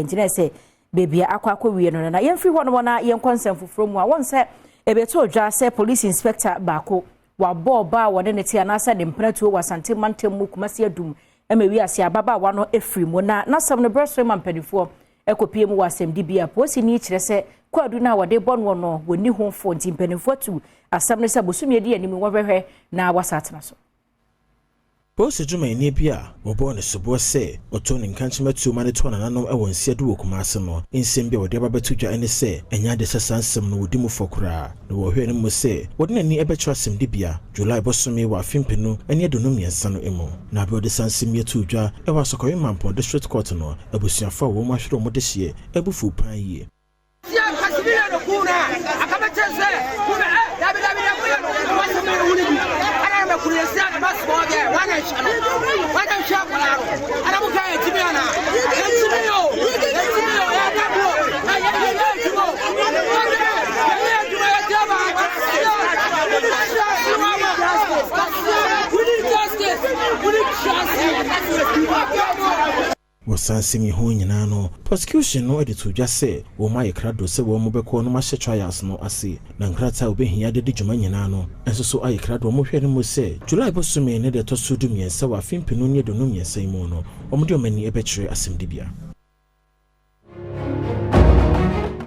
Nti na sɛ beebi a akɔ akɔwie no, na yɛmfiri hɔ nom na yɛnkɔ nsɛm foforɔ mu a, wɔn sɛ ɛbɛtɔ dwa sɛ police inspector baako wabɔ ɔbaa a wɔne ne te anaasɛ ne mpenatuo wɔ Asante mantam mu, Kumasi Adum, ma wiase ababaawa no efiri mu. Na n'asɛm no berɛ so ma mpanimfoɔ ɛkɔpie mu wɔ asɛmdibea. Polisini kyerɛ sɛ kwaadu no a wɔde bɔ noɔ no, wɔnni ho fo, nti mpanimfoɔ atu asɛm no sɛ bosome adi anim wɔhwɛhwɛ na wasa atena so. Polisi dwumayɛni bi a wɔbɔɔ ne soboɔ sɛ ɔtɔ ne nkankyema tuo ma ne tɔɔ nananom wɔ Nsia do wɔ Kumase no, nsɛm bi a wɔde aba bɛto dwa ne sɛ ɛnyɛ ade sɛ saa nsɛm no wɔdi mu fɔ koraa, na wɔhwɛ no mu sɛ wɔde n'ani bɛkyerɛ asɛmdibea July bosome wɔ afe 2023 no mu. Na abere wɔde saa nsɛm yi ato dwa wɔ Asɔkɔre Mampɔn District Court no, abusuafo a wɔn ahwere wɔn de hyeɛ abufuw paa yie. Kasimira no kuna akabɛkyɛ sɛ kuna ɛ dabi dabi dabi kuna no wasi mi wuli bi ɛna mɛ kuru esi a ma small girl wana nhyɛ no, wana nhyɛ akwadaa no, ɛna mo ka yɛ timi ana etimi o, etimi o, yɛ dabi o, ɛ yɛ yɛ yɛ adwuma o, yɛ yɛ adwuma, yɛ tɛ ba. We need justice, we need justice. Wɔ saa nsɛm yi ho nyinaa no, prosecution no de to dwa sɛ wɔn ayɛ krado sɛ wɔn bɛkɔ no ahyɛ trials no ase, na nkrataa a wɔbɛhia de di dwuma nyinaa no nso so ayɛ krado. Wɔn hwɛ no mu sɛ July bosome ne deɛ ɛtɔ so 13 wɔ afe 2023 yi mu no, wɔn de wɔn ani bɛkyerɛ asɛmdibea.